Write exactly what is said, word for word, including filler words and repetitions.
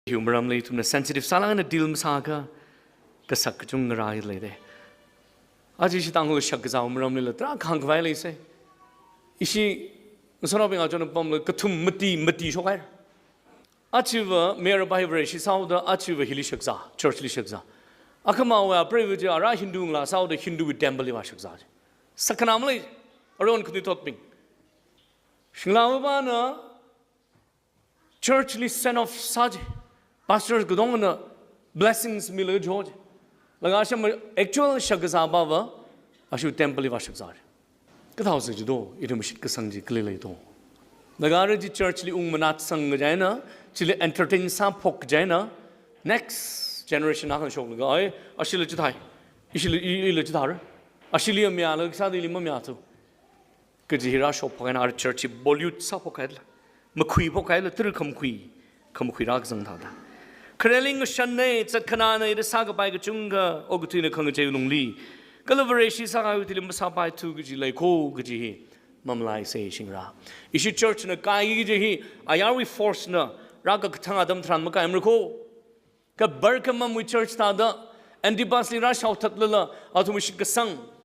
Hiwui maramli ithumna sensitive sālāk eina deal masāakha, kasak kachungkha rāleida. Aja ishi Tangkhul shakzā maramlila tarākha hāngkhavai leisai. Ishi ngasānaobing achon apamla kathum mati, mati shokhaira. Ajava mayarpā hi Vareshi sāhaoda, ajava hili shakzā, church li shakzā. Akhamawui apreiva chi ara Hindu ngalā sāhaoda Hindu wui temple li vāshakzā chi. Sakhanā malei, aruihon khanuithotbing. Singlawa pana church li send off sā chi. Pastor katongana blessings milaga jo chi. Laga ashi ma actual shakzāpava, ashi temple li vāshakzā chi. Kathāhaosa jido, ithum shitkasang chi kali leido. Laga ara chi church li ungmanatsang kaji eina, chili entertain sāphok kaji eina, next generation akha shoklaga, ai, ashila chithāi, ishila, i-, ila chithāra. Ashili mayālaga kasāda ili mamayāthu kaji hi rāshokphok eina ara church hi pollute sāphok haila. Makhuiphok haila, tara khamakhui, khamakhui rākazang thāda. Khareli ngashanna, zatkhanāna da sākapai kachungkha, okathuina khangachei lungli. Kala Vareshi sākahai thili masāpaithu kaji leikho kaji hi mamalaisei shingra. Ishi church na kai kaji hi, ayarwui force na, rākakathang atam tharan makaimara kho. Kha Pergamum wui church thāda, Antipas li rāshaothatlala, athum shitkasang,